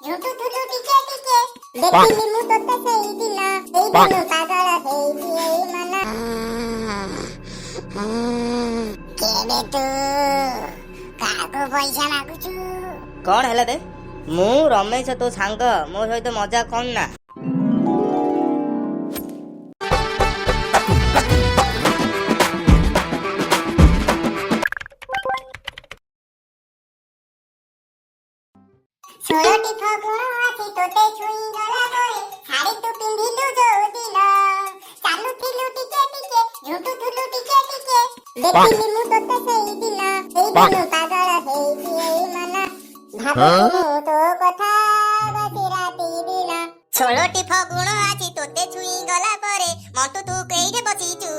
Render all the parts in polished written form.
ଝୁଣ୍ଟୁଥିଲୁ ଟିକେ ଟିକେ। ଦେଖିଲି ମୁଁ ତୋତେ ସେଇଦିନ, ସେଇଦିନୁ ପାଗଳ ହେଇଛି ଏଇ ମନ। କେବେ ତୁ କାହାକୁ ପଇସା ମାଗୁଛୁ? କଣ ହେଲା ବେ? ମୁଁ ରମେଶ, ତୋ ସାଙ୍ଗ। ମୋ ସହିତ ମଜା କର ନା। 16ଟି ଫଗୁଣ ଆସି ତୋତେ ଛୁଇଁ ଗଲା ପରେ, ଶାଢୀ ତୁ ପିନ୍ଧିଲୁ ଯୋଉ ଦିନ, ଚାଲୁଥିଲୁ ଟିକେ ଟିକେ, ଝୁଣ୍ଟୁଥିଲୁ ଟିକେ ଟିକେ। ଦେଖିଲି ମୁଁ ତୋତେ ସେଇଦିନ, ସେଇଦିନୁ ପାଗଳ ହେଇଛି ଏଇ ମନ। ଭାବୁଛି ମୁଁ ତୋ କଥା ବସି ରାତି ଦିନ। 16ଟି ଫଗୁଣ ଆଜି ତୋତେ ଛୁଇଁ ଗଲା ପରେ, ମଣ୍ଟୁ ତୁ କେଇଠି ବସିଛୁ?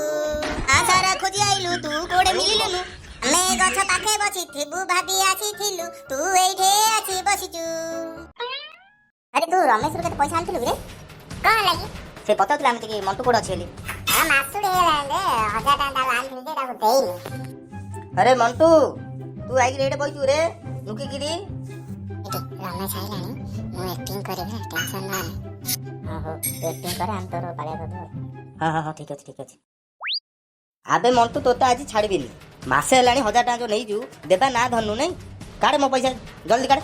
ଆ ସାରା ଖୋଜି ଆଇଲୁ, ତୁ କୋଉଠେ ମିଳିଲୁନୁ। ଆମେ ଗଛ ପାଖେ ବସିଥିବୁ ଭାବି ଆସିଥିଲୁ, ତୁ ଏଇଠେ ଆସି ବସିଛୁ। ଆରେ, ତୁ ରମେଶରୁ କେତେ ପଇସା ଆଣିଥିଲୁ କିରେ? କଣ ଲାଗି? ସେ ପଚାରୁଥିଲା ଆମେ ଟିକେ ମଣ୍ଟୁ କୋଉଠି ଅଛି ବୋଲି। ହଁ, ମାସୁଡି ହେଇଗଲାଣି ରେ। 1000 ଟଙ୍କା ତାକୁ ଆଣିଥିଲି ଯେ ତାକୁ ଦେଇନି। ଆରେ ମଣ୍ଟୁ, ତୁ ଆଇକିରି ଏଇଠି ବଇଛୁ ରେ ଲୁକିକିରି? ଏଠି ରମେଶ ଆଇଲାଣି, ମୁଁ ଆକ୍ଟିଂ କରିବି, ଟେନସନ ନା। ହଁ ହଉ, ତୁ ଆକ୍ଟିଂ କରେ, ଆମେ ତୋର ବାଳିଆ କରିଦେବୁ। ହଁ ହଁ ହଁ, ଠିକ ଅଛି, ଠିକ ଅଛି। ଆବେ ମଣ୍ଟୁ, ତୋତେ ଆଜି ଛାଡ଼ିବିନି। ମାସେ ହେଲାଣି 1000 ଟଙ୍କା ଯୋଉ ନେଇଛୁ, ଦେବା ନା ଧନୁ ନାଇଁ। କାଢେ ମୋ ପଇସା, ଜଲ୍ଦି କାଢେ।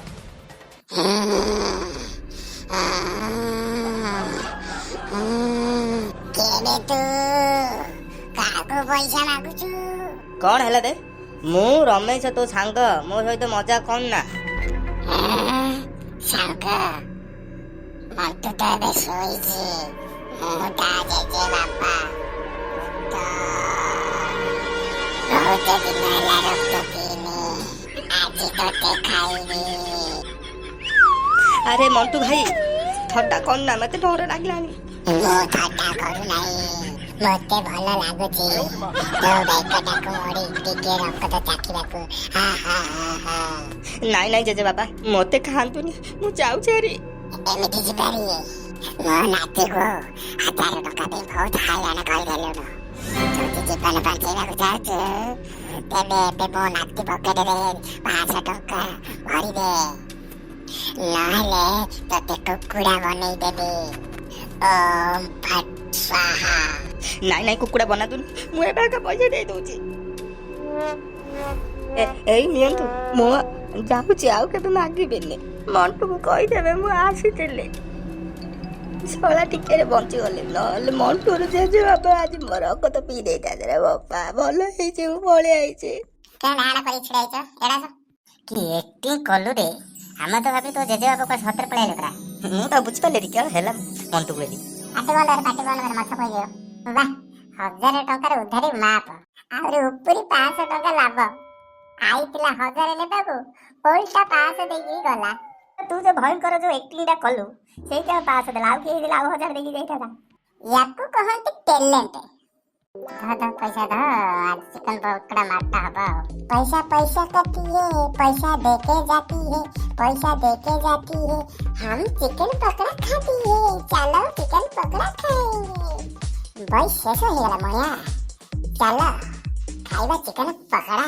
କେବେ ତୁ କାହାକୁ ପଇସା ମାଗୁଛୁ? କଣ ହେଲା ବେ? ମୁଁ ରମେଶ, ତୋ ସାଙ୍ଗ। ମୋ ସହିତ ମଜା କର ନା। ସାଙ୍ଗ? ମଣ୍ଟୁ ତ ଏବେ ଶୋଇଛି। ମୁଁ ତା ଜେଜେ ବାପା ତ ବହୁତ ଦିନ ହେଲା ରକ୍ତ ପିଇନି। ଆଜି ତତେ ଖାଇବି। ଆରେ ମଣ୍ଟୁ ଭାଇ, ଥଟ୍ଟା କର ନା, ମତେ ଡର ଲାଗିଲାଣି। ମୁଁ ଥଟ୍ଟା କରୁନାହିଁ, ମତେ ଭଲ ଲାଗୁଛି ତୋ ବେକଟାକୁ ମୋଡ଼ି ଟିକେ ରକ୍ତ ଚାଖିବାକୁ। ହା ହା ହା ହା। ନାଇଁ ନାଇଁ ଜେଜେ ବାପା, ମତେ ଖାଆନ୍ତୁନି, ମୁଁ ଯାଉଛି ହାରି। ଏମିତି ଯିବାରି? ମୋ ନାତିକୁ 1000 ଟଙ୍କା ଦେଇ ବହୁତ ହଇରାଣ କରିଦେଲୁଣୁ। ଯଦି ଜୀବନ ବଞ୍ଚେଇବାକୁ ଚାହୁଁଛୁ, ତେବେ ଏବେ ମୋ ନାତି ପକେଟରେ 500 ଟଙ୍କା ଭରିଦେ, ନହେଲେ ତୋତେ କୁକୁଡ଼ା ବନେଇଦେବି। ଓମ୍ ଫଟ୍ ସ୍ୱାହା। ନାଇଁ ନାଇଁ, କୁକୁଡ଼ା ବନାନ୍ତୁନି, ମୁଁ ଏବେ ଏକା ପଇସା ଦେଇ ଦଉଛି। ଏଇ ନିଅନ୍ତୁ, ମୁଁ ଯାଉଛି, ଆଉ କେବେ ମାଗିବିନି। ମଣ୍ଟୁକୁ କହିଦେବେ ମୁଁ ଆସିଥିଲି। ଶଳା, ଟିକେରେ ବଞ୍ଚିଗଲି, ନହେଲେ ମଣ୍ଟୁର ଜେଜେ ବାପା ଆଜି ମୋ ରକତ ପିଇ ଦେଇଥାନ୍ତେ ରେ ବାପା। ଭଲ ହେଇଛି ମୁଁ ପଳେଇ ଆଇଛି। କେଁ ଡାହାଣ କରି ଛିଡ଼ା ହେଇଛ? ଏଇଟା ଆସ। କି ଆକ୍ଟିଂ କଲୁ ରେ! ଆମେ ତ ଭାବି ତୋ ଜେଜେ ବାପା କୁଆଡେ ସତରେ ପଳେଇଲେ ପରା। ମୁଁ ତ ବୁଝିପାରିଲି କଣ ହେଲା ମଣ୍ଟୁ ବୋଲି। ପାଟି ବନ୍ଦ କର, ପାଟି ବନ୍ଦ କର, ମାଛ ପଇଯିବ। ବାଃ, 1000 ଟଙ୍କାର ଉଧାରି ମାପ, ଆହୁରି ଉପରି 500 ଟଙ୍କା ଲାଭ। ଆଇଥିଲା 1000 ନେବାକୁ, ଓଲଟା 500 ଦେଇକି ଗଲା। ତୁ ଯୋଉ ଭୟଙ୍କର ଯୋଉ ଆକ୍ଟିଂଟା କଲୁ, ସେଇଟା 500 ଦେଲା। ଆଉ କିଏ ହେଇଥିଲା ଆଉ 1000 ଦେଇକି ଯାଇଥାନ୍ତା। ୟାକୁ କହନ୍ତି ଟ୍ୟାଲେଣ୍ଟ। ଧ ଧ, ପଇସା ଧ, ଆଜି ଚିକେନ ପକୋଡା ମାରଟା ହବ ଆଉ। पैसा पैसा करती है, पैसा देके जाती है, पैसा देके जाती है, हम चिकन पकड़ा खाती है। चलो चिकन पकड़ा खाएंगे। ବଇ ଶେଷ ହେଇଗଲା ମଣିଆ, ଚାଲ ଖାଇବା ଚିକେନ ପକୋଡା।